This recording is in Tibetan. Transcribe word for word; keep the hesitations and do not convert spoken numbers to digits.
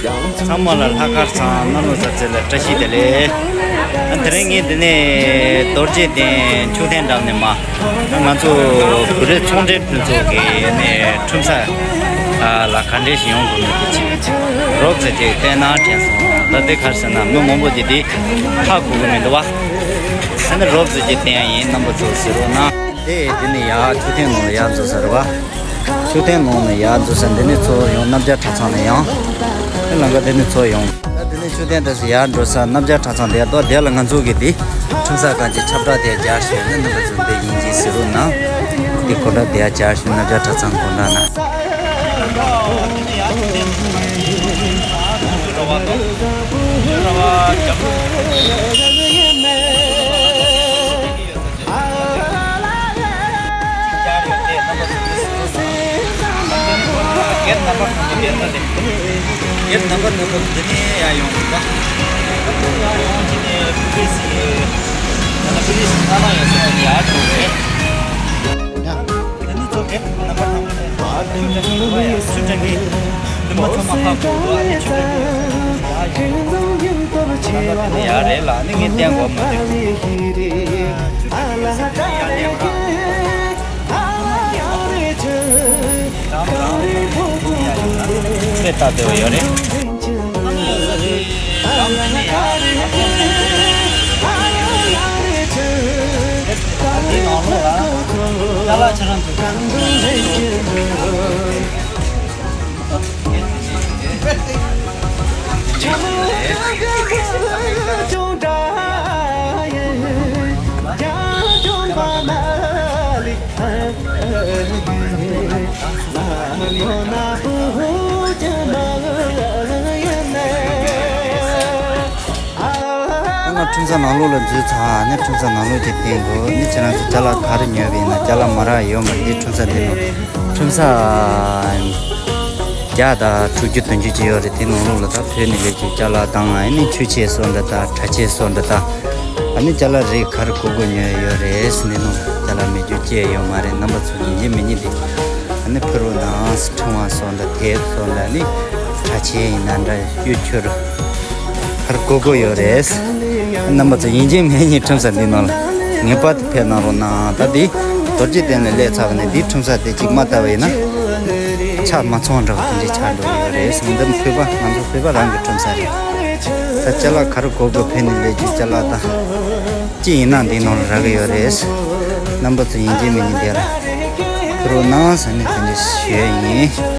ཚང་མ་ལ་ལྷག་དཀར་བཟང་། གནམ་ལོ་གསར་ཚེས་ལ་བཀྲ་ཤིས་བདེ་ལེགས། དེ་རིང་ངས་འདི་ནས་རྡོ་རྗེ་གདན་མཆོད་རྟེན་འགྲམ་ནས་མར་ང་ཚོ་བོད་རིགས་ཚོང་འབྲེལ་མཐུན་ཚོགས་ཀྱི་ནས་ཁྲོམ་ས་ལ་ག་འདྲས་ཤིག་ཡོང་དགོས་མིན་དེ་ཅིག་རོབ་ཙམ་ཅིག་བལྟས་ན་དྲན་སོང་། ད་དེ་ག་རེ་ཟེར་ན་མི་མང་པོ་ཅིག་དེ་ཧ་གོ་གི་མི་འདུག་བ། ཨ་ནི་རོབ་ཙམ་ཅིག་བསྟན་ཡ་ཡིན། རྣམ་པ་ཚོ་གཟིགས་རོགས་གནང་། དེ་འདི་ནས་ཡར་མཆོད་རྟེན་ནང་ལ་ཡར་འཛུལ་ས་རེད་བ། མཆོད་རྟེན་ནང་ནས་ཡར་འཛུལ་ས་འདི་ནས་ཚུར་ཡོང་། རྣམ་རྒྱལ་གྲྭ་ཚང་ནས་ཡོང་། དེ་ལམ་ཁ་འདི་ནས་ཚུར་ཡོང་། ད་འདི་ནས་མཆོད་རྟེན་དེ་ཚོ་ཡར་འགྲོ་ས་རྣམ་རྒྱལ་གྲྭ་ཚང་དེ་ཡར་ཏོ། དེ་ལ་ང་ཚོ་གི་དེ་ཁྲོམ་ས་གང་ཅི་ཁྱབ་བསྒྲགས་དེ་སྦྱར་ཞུས་ནས། རྣམ་པ་ཚོ་འདི་ཡིན་གྱི་གཟིགས་རོགས་གནང་། དེ་གོ་བསྒྲགས་དེ་ཡར་སྦྱར་ཞུས། རྣམ་རྒྱལ་གྲྭ་ཚང་གོ་བསྒྲགས་གནང་། སྒེར་རྣམ་པ་དང་པོ་དེ་ལྟ་སྟེ། སྒེར་རྣམ་པ་དང་པོ་འདི་ནས་ཡར་ཡོང་གི་འདུག་ཡར་ཡོང་། དེ་ནས་པི་ཊི་སི་ཡི་ད་ལྟ་པི་ཊི་སི་ཐ་ན་ཡོད་ས་ནས་ཡར་འགྲོ་རེད། ཡ། དེ་ནས་ཚོ་སྒེར་རྣམ་པ་དང་པོ་དེ་ཚོ་ཡ་ཆུ་དྲན་གི་འདུན་པ་ཚང་མ་ཧ་གོ་འདུག་ཨ་ནི་ཆུ་དྲན་གི་ཡར་ཡོང་། ད་ལྟ་དེ་ནས་ཡར་རེད་ལ། ཨ་ནི་ངས་བསྟན་དགོས་མ་འདུག་དེ་ལྟ་དེ་ཡོད་རེད། ང་ཁྲོམ་ས་ནང་ལོགས་ལ་འཛུལ་ཚར་ནས། ཁྲོམ་ས་ནང་ལོགས་ཀྱི་སྟེང་དུ་ནི་ཁྱེད་རང་ཚོ་ཅ་ལག་ག་རེ་ཉོས་པ་ཡིན་ན། ཅ་ལག་མ་རག་ཡོད་མ་རེད། འདི་ཁྲོམ་ས་འདི་ནང་ཁྲོམ་ས་བརྒྱ་དང་དྲུག་ཅུ་བདུན་ཅུ་ཅིག་ཡོད་རེད། དེ་ནང་ལོགས་ལ་ད་བོད་ནས་སླེབས་ཀྱི་ཅ་ལག་དང་། ཨ་ནི་ཆུ་ཆེན་སོགས་འདྲ་དང་། གྲྭ་ཆས་སོགས་འདྲ་དང་། ཨ་ནི་ཅ་ལག་རིགས་ག་རེ་དགོས་དགོས་ཉོས་ཡོད་རེད། འདི་ནང་ཅ་ལག་མེད་རྒྱུ་ཅི་ཡང་ཡོད་མ་རེད། རྣམ་པ་ཚོ་ཡིན་གཅིག་མིན་གཅིག་འདི་ཨ་ནི་ཕུལ་རོགས་གནང་། ཕྲེང་བ་སོགས་འདྲ། དེབ་སོགས་འདྲ། ཨ་ནི་གྲྭ་ཆས་ཡིན་ན་འདྲ། གཡུ་བྱུར་ག་རེ་དགོས་དགོས་ཡོད་རེད། རྣམ་པ་ཚོ་ཡིན་གཅིག་མིན་གཅིག་ཁྲོམ་ས་འདི་ནང་ལ་ངེས་པར་དུ་ཕེབས་གནང་རོགས་གནང་། ད་འདི་རྡོ་རྗེ་གདན་ལ་སླེབས་ཚར་བ་ནས་འདི་ཁྲོམ་ས་དེ་གཅིག་མ་བལྟ་བ་ཡིན་ན་ཆ་མ་ཚང་འདྲ་བ་དེ་འདྲ་ཆགས་འགྲོ་གི་ཡོད་རེད། འདི་བོད་པ་ང་ཚོ་བོད་པ་རང་གི་ཁྲོམ་ས་རེད། ད་ཅ་ལག་ག་རེ་དགོས་དགོས་བོད་ནས་སླེབས་རྒྱུ་ཅ་ལག་དང་ཅི་ཡིན་ན་འདི་ནང་ལ་རག་གི་ཡོད་རེད། རྣམ་པ་ཚོ་ཡིན་གཅིག་མིན་གཅིག་འདི་ལ་ཕུལ་རོགས་གནང་ཟེར་ནས་དེ་འདྲ་ཞུ་ཡ་ཡིན།